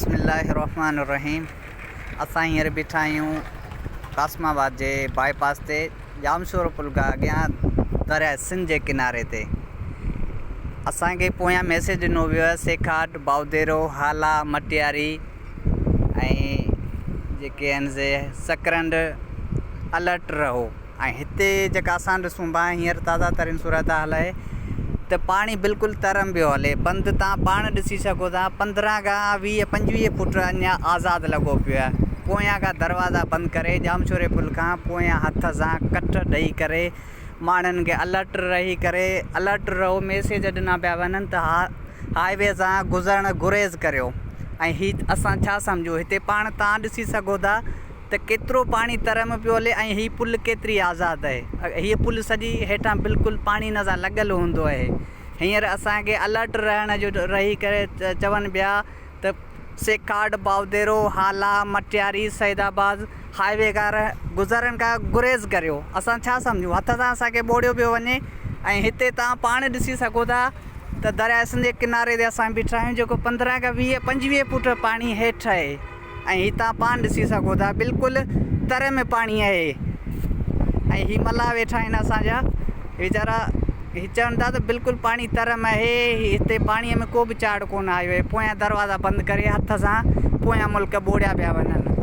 بسم الله الرحمن الرحيم اسان هينئر بيٺا آهيون قاسم آباد جي باء پاس تي ڄامشورو پل کان اڳيان درياء سنڌ جي ڪناري تي اسان کي پويان ميسيج ڏنو ويو آهي سيکاٽ باوديرو هالا مٽياري ۽ جيڪي آهن سي سڪرنڊ الرٽ رهو ۽ هتي جيڪا اسان ڏسون پيا هينئر تازه ترين صورتحال آهي ته پاڻي بلڪل ترم پيو هلي بند تان پاڻ ڏسي سگهو ٿا 15 کان 20 25 فوٽ اڃا آزاد لڳو پيو آهي پويان کان دروازا بند ڪري ڄامشوري پل کان پويان هٿ سان ڪٽ ڏئي ڪري ماڻهن کي الرٽ رهي ڪري الرٽ رهو ميسيج ڏنا پيا وڃن ته هاء وي سان گذرڻ گريز ڪريو ۽ هي اسان ڇا سمجهون هتي پاڻ تان ڏسي سگهو ٿا ته ڪيترو پاڻي تر ۾ پيو هلي ۽ هي پل ڪيتري آزاد آهي. هيء پل سڄي هيٺان بلڪل پاڻي نه سان لڳل هوندو آهي. هينئر اسان کي الرٽ رهڻ جو رهي ڪري چون پيا ته سيکاٽ، باوديرو، هالا، مٽياري، سيد آباد هاء وي کان گذرڻ کان گريز ڪريو. اسان ڇا سمجهون هٿ سان اسان کي ٻوڙيو پيو وڃي ۽ هتي توهان پاڻ ڏسي سگهو ٿا ته درياء سنڌ جي ڪناري تي اسان بيٺا آهيون جيڪو 15 کان 20 25 فوٽ پاڻي هيٺ آهي. ۽ هي تان پاڻ ڏسي سگهو ٿا بلڪل تر ۾ پاڻي آهي ۽ هي ملاح ويٺا آهن اسان جا ويچارا هي چون ٿا ته بلڪل پاڻي تر ۾ آهي هتي پاڻي ۾ ڪو به چاڙهه ڪونه آيو آهي پويان دروازا بند ڪري هٿ سان پويان ملڪ ٻوڙيا پيا وڃن.